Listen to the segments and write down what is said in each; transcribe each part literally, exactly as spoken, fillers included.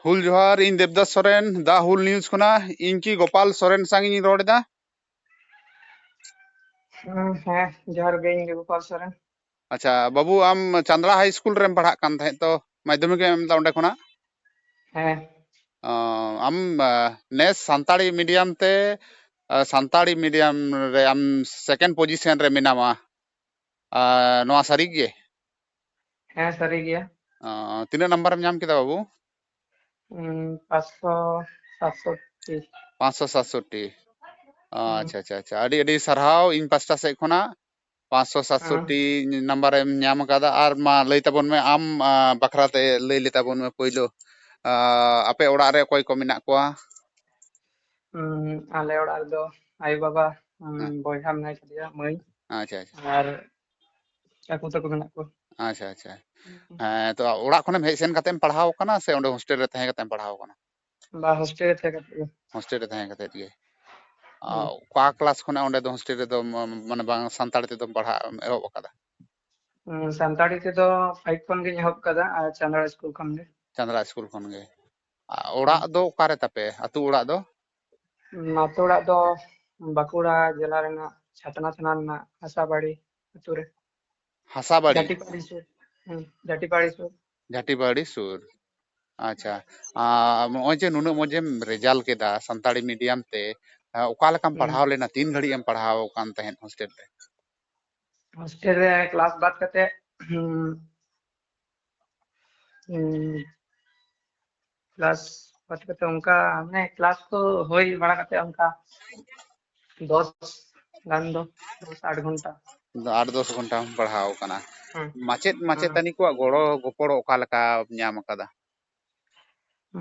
ᱦᱩᱞ ᱡᱚᱦᱟᱨ, ᱤᱧ Debdas Soren, The Hul News ᱠᱷᱚᱱᱟᱜ᱾ ᱤᱧ ᱠᱤ ᱜᱳᱯᱟᱞ ᱥᱚᱨᱮᱱ ᱥᱟᱝ ᱤᱧ ᱨᱚᱲ ᱮᱫᱟ? ᱦᱮᱸ, ᱦᱮᱸ, ᱡᱚᱦᱟᱨ ᱜᱮ, ᱤᱧ ᱜᱮ ᱜᱳᱯᱟᱞ ᱥᱚᱨᱮᱱ᱾ ᱟᱪᱪᱷᱟ ᱵᱟᱹᱵᱩ, ᱟᱢ ᱪᱟᱸᱫᱽᱲᱟ ᱦᱟᱭ ᱥᱠᱩᱞ ᱨᱮᱢ ᱯᱟᱲᱦᱟᱜ ᱠᱟᱱ ᱛᱟᱦᱮᱸᱫ ᱛᱚ, ᱢᱟᱫᱽᱫᱷᱚᱢᱤᱠ ᱮᱢ ᱮᱢ ᱞᱮᱫᱟ ᱚᱸᱰᱮ ᱠᱷᱚᱱᱟᱜ? ᱦᱮᱸ᱾ ᱚ, ᱟᱢ, ᱟ, ᱱᱮᱥ ᱥᱟᱱᱛᱟᱲᱤ ᱢᱤᱰᱤᱭᱟᱢ ᱛᱮ, ᱟ, ᱥᱟᱱᱛᱟᱲᱤ ᱢᱤᱰᱤᱭᱟᱢ ᱨᱮ ᱟᱢ ᱥᱮᱠᱮᱱᱰ ᱯᱚᱡᱤᱥᱚᱱ ᱨᱮ ᱢᱮᱱᱟᱢᱟ᱾ ᱟ, ᱱᱚᱣᱟ ᱥᱟᱹᱨᱤ ᱜᱮ? ᱦᱮᱸ, ᱥᱟᱹᱨᱤ ᱜᱮᱭᱟ᱾ ᱚ, ᱛᱤᱱᱟᱹᱜ ᱱᱟᱢᱵᱟᱨ ᱮᱢ ᱧᱟᱢ ᱠᱮᱫᱟ ᱵᱟᱹᱵᱩ? ᱩᱸ, ᱯᱟᱸᱪᱥᱚ ᱥᱟᱛᱥᱚᱴᱴᱤ᱾ ᱯᱟᱸᱪᱥᱚ ᱥᱟᱛᱥᱚᱴᱴᱤ᱾ ᱚ, ᱦᱩᱸ᱾ ᱟᱪᱪᱷᱟ, ᱟᱪᱪᱷᱟ, ᱟᱪᱪᱷᱟ᱾ ᱟᱹᱰᱤ, ᱟᱹᱰᱤ ᱥᱟᱨᱦᱟᱣ ᱤᱧ ᱯᱟᱥᱴᱟ ᱥᱮᱫ ᱠᱷᱚᱱᱟᱜ᱾ ᱯᱟᱸᱪᱥᱚ ᱥᱟᱛᱥᱚᱴᱴᱤ ᱦᱮᱸ᱾ ᱱᱟᱢᱵᱟᱨ ᱮᱢ ᱧᱟᱢ ᱟᱠᱟᱫᱟ᱾ ᱟᱨ ᱢᱟ ᱞᱟᱹᱭ ᱛᱟᱵᱚᱱ ᱢᱮ, ᱟᱢ, ᱟ, ᱵᱟᱠᱷᱨᱟ ᱛᱮ ᱞᱟᱹᱭ ᱞᱮ ᱛᱟᱵᱚᱱ ᱢᱮ ᱯᱳᱭᱞᱳ᱾ ᱟ, ᱟᱯᱮ ᱚᱲᱟᱜ ᱨᱮ ᱚᱠᱚᱭ ᱠᱚ ᱢᱮᱱᱟᱜ ᱠᱚᱣᱟ? ᱩᱸ, ᱟᱞᱮ ᱚᱲᱟᱜ ᱨᱮᱫᱚ ᱟᱭᱳ ᱵᱟᱵᱟ, ᱩᱸ, ᱦᱮᱸ᱾ ᱵᱚᱭᱦᱟ ᱢᱮᱱᱟᱭ ᱛᱟᱞᱮᱭᱟ, ᱢᱟᱹᱭ᱾ ᱟᱪᱪᱷᱟ, ᱟᱪᱪᱷᱟ᱾ ᱟᱨ ᱠᱟᱠᱩ ᱛᱟᱠᱚ ᱢᱮᱱᱟᱜ ᱠᱚᱣᱟ᱾ ᱟᱪᱪᱷᱟ, ᱟᱪᱪᱷᱟ᱾ ᱦᱩᱸ᱾ ᱦᱮᱸ, ᱛᱚ ᱚᱲᱟᱜ ᱠᱷᱚᱱᱮᱢ ᱦᱮᱡ ᱥᱮᱱ ᱠᱟᱛᱮᱢ ᱯᱟᱲᱦᱟᱣ ᱟᱠᱟᱱᱟ ᱥᱮ ᱚᱸᱰᱮ ᱦᱳᱥᱴᱮᱞ ᱨᱮ ᱛᱟᱦᱮᱸ ᱠᱟᱛᱮᱢ ᱯᱟᱲᱦᱟᱣ ᱟᱠᱟᱱᱟ? ᱵᱟ, ᱦᱳᱥᱴᱮᱞ ᱨᱮ ᱛᱟᱦᱮᱸ ᱠᱟᱛᱮ ᱜᱮ᱾ ᱦᱳᱥᱴᱮᱞ ᱨᱮ ᱛᱟᱦᱮᱸ ᱠᱟᱛᱮ ᱜᱮ᱾ ᱦᱩᱸ᱾ ᱚᱠᱟ ᱠᱞᱟᱥ ᱠᱷᱚᱱᱟᱜ ᱚᱸᱰᱮ ᱫᱚ ᱦᱳᱥᱴᱮᱞ ᱨᱮᱫᱚ ᱢ-, ᱢᱟᱱᱮ ᱵᱟᱝ ᱥᱟᱱᱛᱟᱲᱤ ᱛᱮᱫᱚᱢ ᱯᱟᱲᱦᱟᱜ ᱮᱢ ᱮᱦᱚᱵ ᱟᱠᱟᱫᱟ? ᱩᱸ, ᱥᱟᱱᱛᱟᱲᱤ ᱛᱮᱫᱚ ᱯᱷᱟᱭᱤᱵ ᱠᱷᱚᱱ ᱜᱤᱧ ᱮᱦᱚᱵ ᱠᱟᱫᱟ, ᱟᱨ ᱪᱟᱸᱫᱽᱲᱟ ᱥᱠᱩᱞ ᱠᱷᱚᱱ ᱜᱮ᱾ ᱪᱟᱸᱫᱽᱲᱟ ᱥᱠᱩᱞ ᱠᱷᱚᱱ ᱜᱮ᱾ ᱟ, ᱚᱲᱟᱜ ᱦᱩᱸ᱾ ᱫᱚ ᱚᱠᱟᱨᱮ ᱛᱟᱯᱮ? ᱟᱹᱛᱩ ᱚᱲᱟᱜ ᱫᱚ? ᱩᱸ, ᱟᱹᱛᱩ ᱚᱲᱟᱜ ᱫᱚ ᱵᱟᱸᱠᱩᱲᱟ ᱡᱮᱞᱟ ᱨᱮᱱᱟᱜ ᱪᱷᱟᱛᱱᱟ ᱛᱷᱟᱱᱟ ᱨᱮᱱᱟᱜ ᱦᱟᱥᱟᱵᱟᱲᱤ ᱟᱹᱛᱩ ᱨᱮ᱾ ᱦᱟᱥᱟᱵᱟᱲᱤ? ᱡᱷᱟᱴᱤᱯᱟᱲᱤ ᱥᱩᱨ᱾ ᱦᱩᱸ, ᱡᱷᱟᱴᱤᱯᱟᱲᱤ ᱥᱩᱨ᱾ ᱡᱷᱟᱴᱤᱯᱟᱲᱤ ᱥᱩᱨ᱾ ᱟᱪᱪᱷᱟ᱾ ᱟ, ᱱᱚᱜᱼᱚᱭ ᱡᱮ ᱱᱩᱱᱟᱹᱜ ᱢᱚᱡᱮᱢ ᱨᱮᱡᱟᱞᱴ ᱠᱮᱫᱟ ᱥᱟᱱᱛᱟᱲᱤ ᱢᱤᱰᱤᱭᱟᱢ ᱛᱮ, ᱟ, ᱚᱠᱟ ᱞᱮᱠᱟᱢ ᱦᱩᱸ᱾ ᱯᱟᱲᱦᱟᱣ ᱞᱮᱱᱟ? ᱛᱤᱱ ᱜᱷᱟᱹᱲᱤᱡ ᱮᱢ ᱯᱟᱲᱦᱟᱣ ᱟᱠᱟᱱ ᱛᱟᱦᱮᱸᱫ ᱦᱳᱥᱴᱮᱞ ᱨᱮ? ᱦᱳᱥᱴᱮᱞ ᱨᱮ ᱠᱞᱟᱥ ᱵᱟᱫ ᱠᱟᱛᱮ, ᱦᱩᱸ, ᱦᱩᱸ, ᱠᱞᱟᱥ ᱵᱟᱫ ᱠᱟᱛᱮ ᱚᱱᱠᱟ, ᱢᱟᱱᱮ, ᱠᱞᱟᱥ ᱠᱚ ᱦᱩᱭ ᱵᱟᱲᱟ ᱠᱟᱛᱮ ᱚᱱᱠᱟ ᱫᱚᱥ ᱜᱟᱱ ᱫᱚ, ᱫᱚᱥ ᱟᱴ ᱜᱷᱚᱱᱴᱟ᱾ ᱟᱫᱚ ᱟᱴ ᱫᱚᱥ ᱜᱷᱚᱱᱴᱟᱢ ᱯᱟᱲᱦᱟᱣ ᱠᱟᱱᱟ᱾ ᱦᱩᱸ᱾ ᱢᱟᱪᱮᱫ ᱦᱩᱸ᱾ ᱢᱟᱪᱮᱛᱟᱹᱱᱤ ᱠᱚᱣᱟᱜ ᱜᱚᱲᱚ ᱜᱚᱯᱚᱲᱚ ᱚᱠᱟ ᱞᱮᱠᱟᱢ ᱧᱟᱢ ᱟᱠᱟᱫᱟ?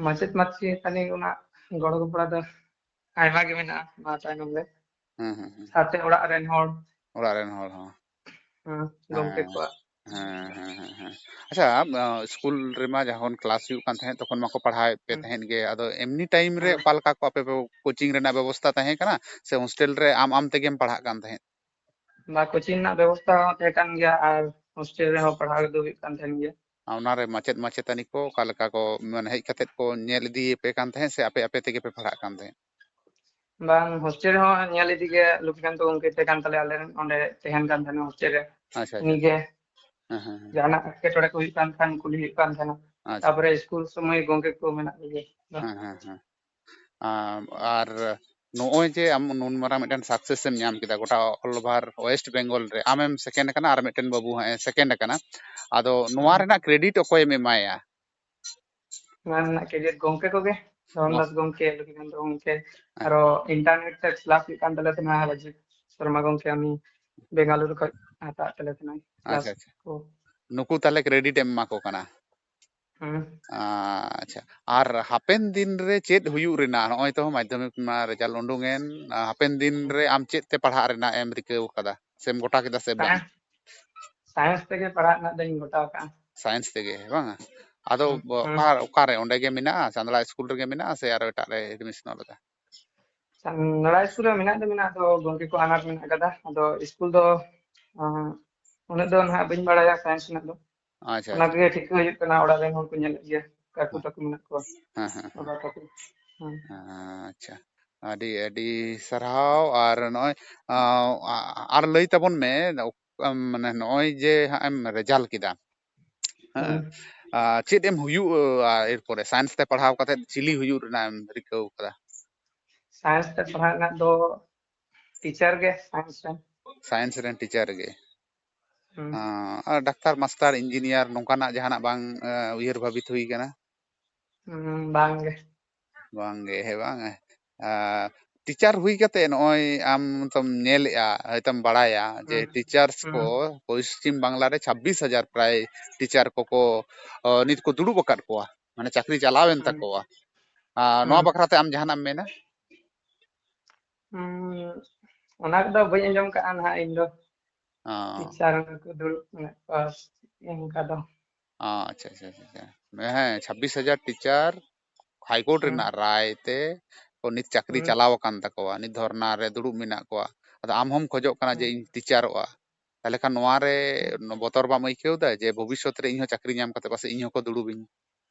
ᱢᱟᱪᱮᱫ ᱢᱟᱪᱮᱛᱟᱹᱱᱤ ᱨᱮᱱᱟᱜ ᱜᱚᱲᱚ ᱜᱚᱯᱚᱲᱚ ᱫᱚ ᱟᱭᱢᱟ ᱜᱮ ᱢᱮᱱᱟᱜᱼᱟ ᱱᱚᱣᱟ ᱛᱟᱭᱱᱚᱢ ᱨᱮ᱾ ᱦᱩᱸ, ᱦᱩᱸ, ᱦᱩᱸ᱾ ᱥᱟᱶᱛᱮ ᱚᱲᱟᱜ ᱨᱮᱱ ᱦᱚᱲ᱾ ᱚᱲᱟᱜ ᱨᱮᱱ ᱦᱚᱲ ᱦᱚᱸ᱾ ᱦᱮᱸ, ᱜᱚᱢᱠᱮ ᱦᱮᱸ, ᱠᱚᱣᱟᱜ᱾ ᱦᱮᱸ, ᱦᱮᱸ, ᱦᱮᱸ, ᱦᱮᱸ᱾ ᱟᱪᱪᱷᱟ, ᱟᱢ, ᱟ, ᱥᱠᱩᱞ ᱨᱮᱢᱟ ᱡᱚᱠᱷᱚᱱ ᱠᱞᱟᱥ ᱦᱩᱭᱩᱜ ᱠᱟᱱ ᱛᱟᱦᱮᱸᱫ, ᱛᱚᱠᱷᱚᱱ ᱢᱟᱠᱚ ᱯᱟᱲᱦᱟᱣᱮᱫ ᱯᱮ ᱦᱩᱸ᱾ ᱛᱟᱦᱮᱸᱫ ᱜᱮ, ᱟᱫᱚ ᱮᱢᱱᱤ ᱴᱟᱭᱤᱢ ᱨᱮ ᱦᱩᱸ᱾ ᱚᱠᱟ ᱞᱮᱠᱟ ᱠᱚ ᱟᱯᱮ ᱯᱮ ᱠᱳᱪᱤᱝ ᱨᱮᱱᱟᱜ ᱵᱮᱵᱚᱥᱛᱟ ᱛᱟᱦᱮᱸ ᱠᱟᱱᱟ, ᱥᱮ ᱦᱳᱥᱴᱮᱞ ᱨᱮ ᱟᱢ ᱟᱢ ᱛᱮᱜᱮᱢ ᱯᱟᱲᱦᱟᱜ ᱠᱟᱱ ᱛᱟᱦᱮᱸᱫ? ᱵᱟ, ᱠᱳᱪᱤᱝ ᱨᱮᱱᱟᱜ ᱵᱮᱵᱚᱥᱛᱟ ᱦᱚᱸ ᱛᱟᱦᱮᱸ ᱠᱟᱱ ᱜᱮᱭᱟ, ᱟᱨ ᱦᱳᱥᱴᱮᱞ ᱨᱮᱦᱚᱸ ᱯᱟᱲᱦᱟᱣ ᱫᱚ ᱦᱩᱭᱩᱜ ᱠᱟᱱ ᱛᱟᱦᱮᱸᱱ ᱜᱮᱭᱟ᱾ ᱚᱱᱟᱨᱮ ᱢᱟᱪᱮᱫ ᱢᱟᱪᱮᱛᱟᱹᱱᱤ ᱠᱚ ᱚᱠᱟ ᱞᱮᱠᱟ ᱠᱚ, ᱢᱟᱱᱮ, ᱦᱮᱡ ᱠᱟᱛᱮᱫ ᱠᱚ ᱧᱮᱞ ᱤᱫᱤᱭᱮᱯᱮ ᱠᱟᱱ ᱛᱟᱦᱮᱸᱫ ᱥᱮ ᱟᱯᱮ ᱟᱯᱮ ᱛᱮᱜᱮ ᱯᱮ ᱯᱟᱲᱦᱟᱜ ᱠᱟᱱ ᱛᱟᱦᱮᱸᱫ? ᱵᱟᱝ, ᱦᱳᱥᱴᱮᱞ ᱨᱮᱦᱚᱸ ᱧᱮᱞ ᱤᱫᱤ ᱜᱮ ᱞᱚᱠᱠᱷᱤᱠᱟᱱᱛᱚ ᱜᱚᱢᱠᱮ ᱛᱟᱦᱮᱸ ᱠᱟᱱ ᱛᱟᱞᱮᱭᱟ, ᱟᱞᱮ ᱨᱮᱱ ᱚᱸᱰᱮ ᱛᱟᱦᱮᱸᱱ ᱠᱟᱱ ᱛᱟᱦᱮᱸᱱᱟ ᱦᱳᱥᱴᱮᱞ ᱨᱮ᱾ ᱟᱪᱪᱷᱟ, ᱟᱪᱪᱷᱟ, ᱩᱱᱤ ᱜᱮ ᱟᱪᱪᱷᱟ᱾ ᱦᱮᱸ, ᱦᱮᱸ, ᱦᱮᱸ᱾ ᱡᱟᱦᱟᱱᱟᱜ ᱮᱴᱠᱮᱴᱚᱬᱮ ᱠᱚ ᱦᱩᱭᱩᱜ ᱠᱟᱱ ᱠᱷᱟᱱ ᱠᱩᱞᱤ ᱦᱩᱭᱩᱜ ᱠᱟᱱ ᱛᱟᱦᱮᱸᱱᱟ᱾ ᱟᱪᱪᱷᱟ᱾ ᱛᱟᱯᱚᱨᱮ ᱥᱠᱩᱞ ᱥᱚᱢᱚᱭ ᱜᱚᱢᱠᱮ ᱠᱚ ᱢᱮᱱᱟᱜ ᱠᱚᱜᱮᱭᱟ᱾ ᱦᱮᱸ, ᱦᱮᱸ, ᱦᱮᱸ᱾ ᱟᱢ, ᱟᱨ ᱱᱚᱜᱼᱚᱭ ᱡᱮ ᱟᱢ ᱱᱩᱱ ᱢᱟᱨᱟᱝ ᱢᱤᱫᱴᱮᱱ success ᱮᱢ ᱧᱟᱢ ᱠᱮᱫᱟ ᱜᱚᱴᱟ all over West Bengal ᱨᱮ, ᱟᱢᱮᱢ second ᱟᱠᱟᱱᱟ ᱟᱨ ᱢᱤᱫᱴᱮᱱ ᱵᱟᱹᱵᱩ ᱦᱚᱸ second ᱟᱠᱟᱱᱟ, ᱟᱫᱚ ᱱᱚᱣᱟ ᱦᱮᱸ᱾ ᱨᱮᱱᱟᱜ credit ᱚᱠᱚᱭᱮᱢ ᱮᱢᱟᱭᱟ? ᱱᱚᱣᱟ ᱨᱮᱱᱟᱜ credit ᱜᱚᱢᱠᱮ ᱠᱚᱜᱮ, ᱫᱷᱚᱱ ᱜᱚ- ᱫᱟᱥ ᱜᱚᱢᱠᱮ, ᱞᱚᱠᱠᱷᱤᱠᱟᱱᱛᱚ ᱜᱚᱢᱠᱮ, ᱦᱮᱸ᱾ ᱟᱨᱚ internet ᱛᱮ class ᱦᱩᱭᱩᱜ ᱠᱟᱱ ᱛᱟᱞᱮ ᱛᱟᱦᱮᱱᱟ, ᱨᱟᱡᱤᱵ ᱥᱚᱨᱢᱟ ᱜᱚᱢᱠᱮ, ᱩᱱᱤ ᱵᱮᱝᱜᱟᱞᱩᱨᱩ ᱠᱷᱚᱡ ᱦᱟᱛᱟᱣ ᱮᱫ ᱛᱟᱞᱮ ᱛᱟᱦᱮᱱᱟᱭ class ᱟᱪᱪᱷᱟ, ᱟᱪᱪᱷᱟ᱾ ᱠᱚ᱾ ᱱᱩᱠᱩ ᱛᱟᱦᱞᱮ credit ᱮᱢ ᱮᱢᱟ ᱠᱚ ᱠᱟᱱᱟ? ᱦᱮᱸ᱾ ᱟᱪᱪᱷᱟ, ᱟᱨ ᱦᱟᱯᱮᱱ ᱫᱤᱱ ᱨᱮ ᱪᱮᱫ ᱦᱩᱭᱩᱜ ᱨᱮᱱᱟᱜ? ᱱᱚᱜᱼᱚᱭ ᱛᱚ ᱢᱟᱫᱽᱫᱷᱚᱢᱤᱠ ᱢᱟ result ᱩᱰᱩᱝ ᱮᱱ, ᱦᱟᱯᱮᱱ ᱫᱤᱱ ᱦᱩᱸ᱾ ᱨᱮ ᱟᱢ ᱪᱮᱫ ᱛᱮ ᱯᱟᱲᱦᱟᱜ ᱨᱮᱱᱟᱜ ᱮᱢ ᱨᱤᱠᱟᱹ ᱟᱠᱟᱫᱟ ᱥᱮᱢ ᱜᱚᱴᱟ ᱠᱮᱫᱟ ᱥᱮ ᱵᱟᱝ? Science, science ᱛᱮᱜᱮ ᱯᱟᱲᱦᱟᱜ ᱨᱮᱱᱟᱜ ᱫᱚᱧ ᱜᱚᱴᱟ ᱟᱠᱟᱫᱼᱟ᱾ Science ᱛᱮᱜᱮ, ᱵᱟᱝᱟ? ᱟᱫᱚ ᱦᱩᱸ, ᱵᱚ-, ᱦᱩᱸ᱾ ᱚᱠᱟ, ᱚᱠᱟᱨᱮ? ᱚᱸᱰᱮ ᱜᱮ ᱢᱮᱱᱟᱜᱼᱟ, ᱪᱟᱸᱫᱽᱲᱟ ᱥᱠᱩᱞ ᱨᱮᱜᱮ ᱢᱮᱱᱟᱜᱼᱟ ᱥᱮ ᱟᱨᱚ ᱮᱴᱟᱜ ᱨᱮ admission ᱞᱮᱠᱟ? ᱪᱟᱸᱫᱽᱲᱟ ᱥᱠᱩᱞ ᱨᱮ ᱢᱮᱱᱟᱜ ᱫᱚ ᱢᱮᱱᱟᱜᱼᱟ, ᱟᱫᱚ ᱜᱚᱢᱠᱮ ᱠᱚ ᱟᱱᱟᱴ ᱢᱮᱱᱟᱜ ᱟᱠᱟᱫᱟ, ᱟᱫᱚ ᱥᱠᱩᱞ ᱫᱚ, ᱟᱸ, ᱩᱱᱟᱹᱜ ᱫᱚ ᱱᱟᱦᱟᱜ ᱵᱟᱹᱧ ᱵᱟᱲᱟᱭᱟ science ᱨᱮᱱᱟᱜ ᱫᱚ᱾ ᱟᱪᱪᱷᱟ, ᱚᱱᱟ ᱟᱪᱪᱷᱟ᱾ ᱠᱚᱜᱮ ᱴᱷᱤᱠᱟᱹ ᱦᱩᱭᱩᱜ ᱠᱟᱱᱟ, ᱚᱲᱟᱜ ᱨᱮᱱ ᱦᱚᱲ ᱠᱚ ᱧᱮᱞᱮᱫ ᱜᱮᱭᱟ, ᱠᱟᱠᱩ ᱦᱮᱸ᱾ ᱛᱟᱠᱚ ᱢᱮᱱᱟᱜ ᱠᱚᱣᱟ, ᱦᱮᱸ, ᱦᱮᱸ, ᱦᱮᱸ᱾ ᱵᱟᱵᱟ ᱛᱟᱠᱚ᱾ ᱦᱮᱸ᱾ ᱟᱪᱪᱷᱟ, ᱟᱹᱰᱤ, ᱟᱹᱰᱤ ᱥᱟᱨᱦᱟᱣ᱾ ᱟᱨ ᱱᱚᱜᱼᱚᱭ, ᱟᱸ, ᱟ-, ᱟᱨ ᱞᱟᱹᱭ ᱛᱟᱵᱚᱱ ᱢᱮ, ᱚᱠ-, ᱟᱢ, ᱢᱟᱱᱮ, ᱱᱚᱜᱼᱚᱭ ᱡᱮ ᱦᱟᱸᱜ ᱮᱢ result ᱠᱮᱫᱟ, ᱦᱮᱸ, ᱦᱩᱸ᱾ ᱟᱸ, ᱪᱮᱫ ᱮᱢ ᱦᱩᱭᱩᱜᱼᱟ ᱮᱨᱯᱚᱨᱮ? Science ᱛᱮ ᱯᱟᱲᱦᱟᱣ ᱠᱟᱛᱮᱫ ᱪᱤᱞᱤ ᱦᱩᱭᱩᱜ ᱨᱮᱱᱟᱜ ᱮᱢ ᱨᱤᱠᱟᱹᱣ ᱠᱟᱫᱟ? Science ᱛᱮ ᱯᱟᱲᱦᱟᱜ ᱨᱮᱱᱟᱜ ᱫᱚ teacher ᱜᱮ, science ᱨᱮᱱ᱾ Science ᱨᱮᱱ teacher ᱜᱮ᱾ ᱦᱩᱸ᱾ ᱟᱸ, ᱟᱨ ᱰᱟᱠᱛᱟᱨ, ᱢᱟᱥᱴᱟᱨ, engineer ᱱᱚᱝᱠᱟᱱᱟᱜ ᱡᱟᱦᱟᱱᱟᱜ ᱵᱟᱝ, ᱮ, ᱩᱭᱦᱟᱹᱨ ᱵᱷᱟᱵᱤᱛ ᱦᱩᱭ ᱠᱟᱱᱟ? ᱦᱩᱸ, ᱵᱟᱝ ᱜᱮ᱾ ᱵᱟᱝ ᱜᱮ, ᱦᱮᱸ ᱵᱟᱝ? ᱮ, ᱟᱨ teacher ᱦᱩᱭ ᱠᱟᱛᱮ ᱱᱚᱜᱼᱚᱭ ᱟᱢ ᱛᱚᱢ ᱧᱮᱞᱮᱜᱼᱟ, ᱦᱚᱭᱛᱚᱢ ᱵᱟᱲᱟᱭᱟ ᱡᱮ ᱦᱩᱸ, teachers ᱠᱚ ᱦᱩᱸ᱾ ᱯᱚᱥᱪᱤᱢ ᱵᱟᱝᱞᱟ ᱨᱮ ᱪᱷᱟᱵᱵᱤᱥ ᱦᱟᱡᱟᱨ ᱯᱨᱟᱭ teacher ᱠᱚᱠᱚ, ᱚ, ᱱᱤᱛ ᱠᱚ ᱫᱩᱲᱩᱵ ᱟᱠᱟᱫ ᱠᱚᱣᱟ, ᱢᱟᱱᱮ ᱪᱟᱹᱠᱨᱤ ᱪᱟᱞᱟᱣᱮᱱ ᱦᱩᱸ᱾ ᱛᱟᱠᱚᱣᱟ᱾ ᱟᱨ ᱱᱚᱣᱟ ᱦᱩᱸ᱾ ᱵᱟᱠᱷᱨᱟ ᱛᱮ ᱟᱢ ᱡᱟᱦᱟᱱᱟᱜ ᱮᱢ ᱢᱮᱱᱟ? ᱦᱩᱸ, ᱚᱱᱟ ᱠᱚᱫᱚ ᱵᱟᱹᱧ ᱟᱸᱡᱚᱢ ᱠᱟᱜᱼᱟ ᱱᱟᱦᱟᱜ ᱤᱧ ᱫᱚ᱾ ᱚ᱾ Teacher ᱠᱚ ᱫᱩᱲᱩᱵ ᱢᱮᱱᱟᱜ ᱠᱚᱣᱟ ᱚᱱᱠᱟ ᱫᱚ᱾ ᱚ, ᱟᱪᱪᱷᱟ, ᱟᱪᱪᱷᱟ, ᱟᱪᱪᱷᱟ, ᱟᱪᱪᱷᱟ᱾ ᱦᱮᱸ, ᱪᱷᱟᱵᱵᱤᱥ ᱦᱟᱡᱟᱨ teacher High Court ᱦᱩᱸ᱾ ᱨᱮᱱᱟᱜ ᱨᱟᱭ ᱛᱮ ᱠᱚ ᱱᱤᱛ ᱪᱟᱹᱠᱨᱤ ᱦᱩᱸ᱾ ᱪᱟᱞᱟᱣ ᱟᱠᱟᱱ ᱛᱟᱠᱚᱣᱟ, ᱱᱤᱛ ᱫᱷᱚᱨᱱᱟ ᱨᱮ ᱫᱩᱲᱩᱵ ᱢᱮᱱᱟᱜ ᱠᱚᱣᱟ᱾ ᱟᱫᱚ ᱟᱢ ᱦᱚᱸᱢ ᱠᱷᱚᱡᱚᱜ ᱠᱟᱱᱟ ᱡᱮ ᱦᱩᱸ᱾ ᱤᱧ teacherᱚᱜᱼᱟ᱾ ᱛᱟᱦᱚᱞᱮ ᱠᱷᱟᱱ ᱱᱚᱣᱟ ᱨᱮ ᱵᱚᱛᱚᱨ ᱵᱟᱢ ᱟᱹᱭᱠᱟᱹᱣ ᱮᱫᱟ ᱡᱮ ᱵᱷᱚᱵᱤᱥᱥᱚᱛ ᱨᱮ ᱤᱧᱦᱚᱸ ᱪᱟᱹᱠᱨᱤ ᱧᱟᱢ ᱠᱟᱛᱮ ᱯᱟᱥᱮᱡ ᱤᱧ ᱦᱚᱸᱠᱚ ᱫᱩᱲᱩᱵᱤᱧ?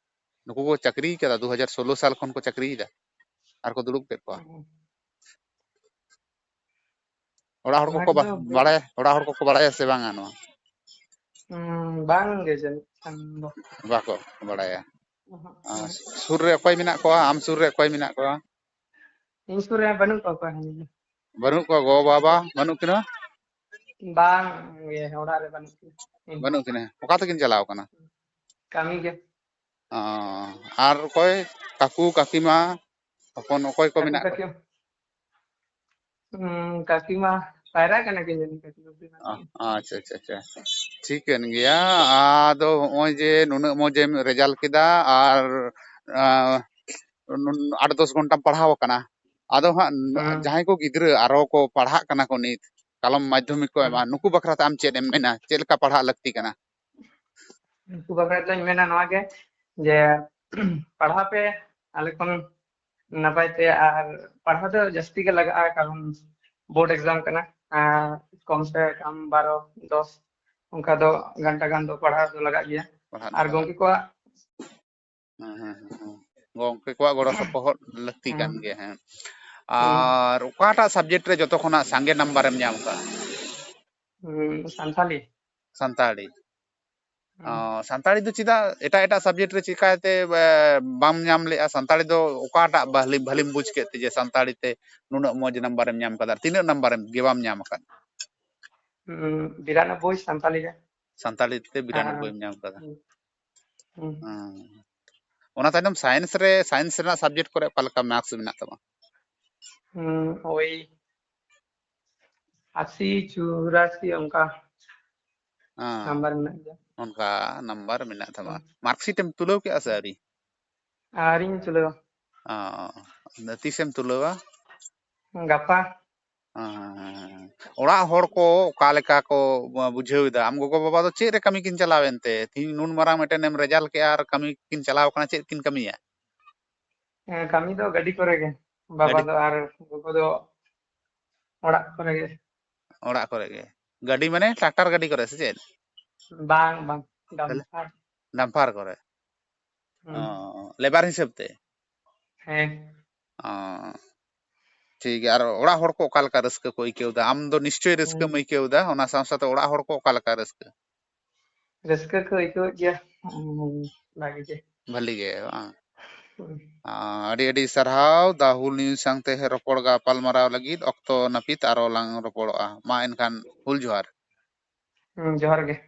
ᱱᱩᱠᱩ ᱠᱚ ᱪᱟᱹᱠᱨᱤ ᱠᱟᱫᱟ, ᱫᱩ ᱦᱟᱡᱟᱨ ᱥᱳᱞᱞᱳ ᱥᱟᱞ ᱠᱷᱚᱱ ᱠᱚ ᱪᱟᱹᱠᱨᱤᱭᱮᱫᱟ ᱟᱨ ᱠᱚ ᱫᱩᱲᱩᱵ ᱠᱮᱫ ᱠᱚᱣᱟ᱾ ᱦᱩᱸ᱾ ᱚᱲᱟᱜ ᱦᱚᱲ ᱚᱱᱟ ᱠᱚᱠᱚ ᱵᱟ-, ᱠᱚᱫᱚ ᱵᱟᱹᱧ ᱵᱟᱲᱟᱭᱟ, ᱚᱲᱟᱜ ᱦᱚᱲ ᱠᱚᱠᱚ ᱵᱟᱲᱟᱭᱟ ᱥᱮ ᱵᱟᱝᱟ ᱱᱚᱣᱟ? ᱩᱸ, ᱵᱟᱝ ᱜᱮ ᱡᱟᱹᱱᱤᱡ ᱠᱷᱟᱱ ᱫᱚ᱾ ᱵᱟᱠᱚ ᱵᱟᱲᱟᱭᱟ᱾ ᱚᱦᱚᱸᱜ, ᱟᱨ ᱚᱦᱚᱸᱜ᱾ ᱥᱩᱨ ᱨᱮ ᱚᱠᱚᱭ ᱢᱮᱱᱟᱜ ᱠᱚᱣᱟ? ᱟᱢ ᱥᱩᱨ ᱨᱮ ᱚᱠᱚᱭ ᱢᱮᱱᱟᱜ ᱠᱚᱣᱟ? ᱤᱧ ᱥᱩᱨ ᱨᱮ ᱵᱟᱹᱱᱩᱜ ᱠᱚᱣᱟ ᱚᱠᱚᱭ ᱦᱚᱸ᱾ ᱵᱟᱹᱱᱩᱜ ᱠᱚᱣᱟ, ᱜᱚ ᱵᱟᱵᱟ ᱵᱟᱹᱱᱩᱜ ᱠᱤᱱᱟ? ᱵᱟᱝ ᱜᱮ, ᱚᱲᱟᱜ ᱨᱮ ᱵᱟᱹᱱᱩᱜ ᱠᱤᱱᱟ᱾ ᱤᱧ ᱵᱟᱹᱱᱩᱜ ᱠᱤᱱᱟ? ᱚᱠᱟ ᱛᱮᱠᱤᱱ ᱪᱟᱞᱟᱣ ᱠᱟᱱᱟ? ᱠᱟᱹᱢᱤ ᱜᱮ᱾ ᱚ, ᱟᱨ ᱚᱠᱚᱭ? ᱠᱟᱠᱩ, ᱠᱟᱹᱠᱤᱢᱟ, ᱦᱚᱯᱚᱱ, ᱚᱠᱚᱭ ᱠᱚ ᱠᱟᱠᱩ ᱢᱮᱱᱟᱜ ᱠᱚᱣᱟ? ᱠᱟᱹᱠᱤ᱾ ᱦᱩᱸ, ᱠᱟᱹᱠᱤ ᱢᱟ ᱯᱟᱭᱨᱟ ᱠᱟᱱᱟ ᱠᱤᱱ ᱡᱟᱹᱱᱤᱡ, ᱠᱟᱹᱠᱤ ᱢᱟ᱾ ᱚ, ᱟᱪᱪᱷᱟ, ᱟᱪᱪᱷᱟ, ᱟᱪᱪᱷᱟ᱾ ᱴᱷᱤᱠᱟᱹᱱ ᱜᱮᱭᱟ᱾ ᱟᱫᱚ ᱦᱚᱸᱜᱼᱚᱭ ᱡᱮ ᱱᱩᱱᱟᱹᱜ ᱢᱚᱡᱮᱢ ᱨᱮᱡᱟᱞᱴ ᱠᱮᱫᱟ ᱟᱨ, ᱟᱸ, ᱱᱩᱱ-, ᱟᱴ ᱫᱚᱥ ᱜᱷᱚᱱᱴᱟᱢ ᱯᱟᱲᱦᱟᱣ ᱟᱠᱟᱱᱟ, ᱟᱫᱚ ᱦᱟᱸᱜ ᱱᱩ-, ᱦᱩᱸ᱾ ᱡᱟᱦᱟᱸᱭ ᱠᱚ ᱜᱤᱫᱽᱨᱟᱹ ᱟᱨᱚ ᱠᱚ ᱯᱟᱲᱦᱟᱜ ᱠᱟᱱᱟ ᱠᱚ ᱱᱤᱛ, ᱠᱟᱞᱚᱢ ᱢᱟᱫᱽᱫᱷᱚᱢᱤᱠ ᱠᱚ ᱮᱢᱟ, ᱦᱩᱸ᱾ ᱱᱩᱠᱩ ᱵᱟᱠᱷᱨᱟ ᱛᱮ ᱟᱢ ᱪᱮᱫ ᱮᱢ ᱢᱮᱱᱟ? ᱪᱮᱫ ᱞᱮᱠᱟ ᱯᱟᱲᱦᱟᱜ ᱞᱟᱹᱠᱛᱤ ᱠᱟᱱᱟ? ᱩᱱᱠᱩ ᱵᱟᱠᱷᱨᱟ ᱛᱮᱧ ᱢᱮᱱᱟ ᱱᱚᱣᱟ ᱜᱮ, ᱡᱮ ᱯᱟᱲᱦᱟᱣ ᱯᱮ ᱟᱞᱮ ᱠᱷᱚᱱ ᱱᱟᱯᱟᱭ ᱛᱮ, ᱟᱨ ᱯᱟᱲᱦᱟᱣ ᱫᱚ ᱡᱟᱹᱥᱛᱤ ᱜᱮ ᱞᱟᱜᱟᱜᱼᱟ, ᱠᱟᱨᱚᱱ ᱵᱳᱨᱰ ᱮᱠᱡᱟᱢ ᱠᱟᱱᱟ᱾ ᱟᱨ ᱠᱚᱢ ᱥᱮ ᱠᱚᱢ ᱵᱟᱨᱚ, ᱫᱚᱥ ᱚᱱᱠᱟ ᱫᱚ ᱜᱷᱚᱱᱴᱟ ᱜᱟᱱ ᱫᱚ ᱯᱟᱲᱦᱟᱣ ᱫᱚ ᱞᱟᱜᱟᱜ ᱜᱮᱭᱟ᱾ ᱯᱟᱲᱦᱟᱜ ᱫᱚ ᱟᱨ ᱞᱟᱜᱟᱜ ᱜᱚᱢᱠᱮ ᱠᱚᱣᱟᱜ ᱦᱮᱸ, ᱦᱮᱸ, ᱦᱮᱸ, ᱦᱮᱸ᱾ ᱜᱚᱢᱠᱮ ᱠᱚᱣᱟᱜ ᱜᱚᱲᱚ ᱥᱚᱯᱚᱦᱚᱫ ᱞᱟᱹᱠᱛᱤ ᱠᱟᱱ ᱦᱮᱸ᱾ ᱜᱮᱭᱟ, ᱦᱮᱸ᱾ ᱦᱩᱸ᱾ ᱟᱨ ᱚᱠᱟᱴᱟᱜ ᱥᱟᱵᱡᱮᱠᱴ ᱨᱮ ᱡᱚᱛᱚ ᱠᱷᱚᱱᱟᱜ ᱥᱟᱸᱜᱮ ᱱᱟᱢᱵᱟᱨᱮᱢ ᱧᱟᱢ ᱠᱟᱜᱼᱟ? ᱦᱩᱸ, ᱥᱟᱱᱛᱟᱞᱤ᱾ ᱥᱟᱱᱛᱟᱲᱤ᱾ ᱦᱩᱸ᱾ ᱚ, ᱥᱟᱱᱛᱟᱲᱤ ᱫᱚ ᱪᱮᱫᱟᱜ ᱮᱴᱟᱜ ᱮᱴᱟᱜ ᱥᱟᱵᱡᱮᱠᱴ ᱨᱮ ᱪᱮᱠᱟᱛᱮ, ᱮ, ᱵᱟᱢ ᱧᱟᱢ ᱞᱮᱜᱼᱟ? ᱥᱟᱱᱛᱟᱲᱤ ᱫᱚ ᱚᱠᱟᱴᱟᱜ ᱵᱷᱟᱞᱤ, ᱵᱷᱟᱞᱤᱢ ᱵᱩᱡᱽ ᱠᱮᱫ ᱛᱮ ᱡᱮ ᱥᱟᱱᱛᱟᱲᱤ ᱛᱮ ᱱᱩᱱᱟᱹᱜ ᱢᱚᱡᱽ ᱱᱟᱢᱵᱟᱨᱮᱢ ᱧᱟᱢ ᱠᱟᱫᱟ? ᱛᱤᱱᱟᱹᱜ ᱱᱟᱢᱵᱟᱨᱮᱢ ᱜᱮ ᱵᱟᱢ ᱧᱟᱢ ᱟᱠᱟᱫ? ᱦᱩᱸ, ᱵᱤᱨᱟᱱᱚᱵᱵᱳᱭ ᱥᱟᱱᱛᱟᱞᱤ ᱨᱮ᱾ ᱥᱟᱱᱛᱟᱲᱤ ᱛᱮ ᱵᱤᱨᱟᱱᱚᱵᱵᱳᱭ ᱦᱮᱸ᱾ ᱮᱢ ᱧᱟᱢ ᱠᱟᱫᱟ᱾ ᱦᱩᱸ᱾ ᱦᱩᱸ᱾ ᱦᱩᱸ᱾ ᱚᱱᱟ ᱛᱟᱭᱱᱚᱢ ᱥᱟᱭᱮᱱᱥ ᱨᱮ, ᱥᱟᱭᱮᱱᱥ ᱨᱮᱱᱟᱜ ᱥᱟᱵᱡᱮᱠᱴ ᱠᱚᱨᱮ ᱚᱠᱟ ᱞᱮᱠᱟ ᱢᱟᱨᱠᱥ ᱢᱮᱱᱟᱜ ᱛᱟᱢᱟ? ᱦᱩᱸ, ᱳᱭ ᱟᱥᱤ, ᱪᱩᱨᱟᱥᱤ ᱚᱱᱠᱟ ᱦᱮᱸ᱾ ᱱᱟᱢᱵᱟᱨ ᱢᱮᱱᱟᱜ ᱜᱮᱭᱟ᱾ ᱚᱱᱠᱟ ᱱᱟᱢᱵᱟᱨ ᱢᱮᱱᱟᱜ ᱛᱟᱢᱟ᱾ ᱦᱩᱸ᱾ ᱢᱟᱨᱠᱥᱤᱴ ᱮᱢ ᱛᱩᱞᱟᱹᱣ ᱠᱮᱜᱼᱟ ᱥᱮ ᱟᱹᱣᱨᱤ? ᱟᱹᱣᱨᱤᱧ ᱛᱩᱞᱟᱹᱣᱟ᱾ ᱚ, ᱛᱤᱥᱮᱢ ᱛᱩᱞᱟᱹᱣᱟ? ᱜᱟᱯᱟ᱾ ᱦᱮᱸ, ᱦᱮᱸ, ᱦᱮᱸ, ᱦᱮᱸ᱾ ᱚᱲᱟᱜ ᱦᱚᱲ ᱠᱚ ᱚᱠᱟ ᱞᱮᱠᱟ ᱠᱚ ᱵᱩᱡᱷᱟᱹᱣ ᱮᱫᱟ? ᱟᱢ ᱜᱚᱜᱚ ᱵᱟᱵᱟ ᱫᱚ ᱪᱮᱫ ᱨᱮ ᱠᱟᱹᱢᱤ ᱠᱤᱱ ᱪᱟᱞᱟᱣ ᱮᱱᱛᱮ? ᱛᱤᱦᱤᱧ ᱱᱩᱱ ᱢᱟᱨᱟᱝ ᱢᱤᱫᱴᱮᱱ ᱮᱢ ᱨᱮᱡᱟᱞᱴ ᱠᱮᱜᱼᱟ ᱟᱨ ᱠᱟᱹᱢᱤ ᱠᱤᱱ ᱪᱟᱞᱟᱣ ᱠᱟᱱᱟ, ᱪᱮᱫ ᱠᱤᱱ ᱠᱟᱹᱢᱤᱭᱟ? ᱦᱮᱸ, ᱠᱟᱹᱢᱤ ᱫᱚ ᱜᱟᱹᱰᱤ ᱠᱚᱨᱮ ᱜᱮ᱾ ᱵᱟᱵᱟ ᱜᱟᱹᱰᱤ? ᱫᱚ ᱟᱨ ᱜᱚᱜᱚ ᱫᱚ ᱚᱲᱟᱜ ᱠᱚᱨᱮ ᱜᱮ᱾ ᱚᱲᱟᱜ ᱠᱚᱨᱮ ᱜᱮ᱾ ᱜᱟᱹᱰᱤ ᱢᱟᱱᱮ ᱴᱨᱟᱠᱴᱟᱨ ᱜᱟᱹᱰᱤ ᱠᱚᱨᱮ ᱥᱮ ᱪᱮᱫ? ᱵᱟᱝ, ᱵᱟᱝ, ᱛᱟᱦᱞᱮ? ᱰᱟᱢᱯᱟᱨ᱾ ᱰᱟᱢᱯᱟᱨ ᱠᱚᱨᱮ᱾ ᱦᱩᱸ᱾ ᱚ, ᱞᱮᱵᱟᱨ ᱦᱤᱥᱟᱹᱵ ᱛᱮ? ᱦᱮᱸ᱾ ᱚ, ᱴᱷᱤᱠ ᱜᱮᱭᱟ᱾ ᱟᱨ ᱚᱲᱟᱜ ᱦᱚᱲ ᱠᱚ ᱚᱠᱟ ᱞᱮᱠᱟ ᱨᱟᱹᱥᱠᱟᱹ ᱠᱚ ᱟᱹᱭᱠᱟᱹᱣ ᱫᱟ? ᱟᱢ ᱫᱚ ᱱᱤᱥᱪᱳᱭ ᱨᱟᱹᱥᱠᱟᱹᱢ ᱦᱩᱸ᱾ ᱟᱹᱭᱠᱟᱹᱣ ᱫᱟ, ᱚᱱᱟ ᱥᱟᱶ ᱥᱟᱶᱛᱮ ᱚᱲᱟᱜ ᱦᱚᱲ ᱠᱚ ᱚᱠᱟ ᱞᱮᱠᱟ ᱨᱟᱹᱥᱠᱟᱹ? ᱨᱟᱹᱥᱠᱟᱹ ᱠᱚ ᱟᱹᱭᱠᱟᱹᱣᱮᱫ ᱜᱮᱭᱟ, ᱩᱸ, ᱵᱷᱟᱜᱤ ᱜᱮ᱾ ᱵᱷᱟᱞᱤ ᱜᱮ ᱵᱟᱝ? ᱦᱩᱸ᱾ ᱟ, ᱟᱹᱰᱤ ᱟᱹᱰᱤ ᱥᱟᱨᱦᱟᱣ ᱫᱟ ᱦᱩᱞ ᱱᱤᱭᱩᱡᱽ ᱥᱟᱶᱛᱮ ᱨᱚᱯᱚᱲ ᱜᱟᱯᱟᱞᱢᱟᱨᱟᱣ ᱞᱟᱹᱜᱤᱫ᱾ ᱚᱠᱛᱚ ᱱᱟᱹᱯᱤᱛ ᱟᱨᱚ ᱞᱟᱝ ᱨᱚᱯᱚᱲᱚᱜᱼᱟ᱾ ᱢᱟ ᱮᱱᱠᱷᱟᱱ ᱦᱩᱞ ᱡᱚᱦᱟᱨ᱾ ᱦᱩᱸ, ᱡᱚᱦᱟᱨ ᱜᱮ᱾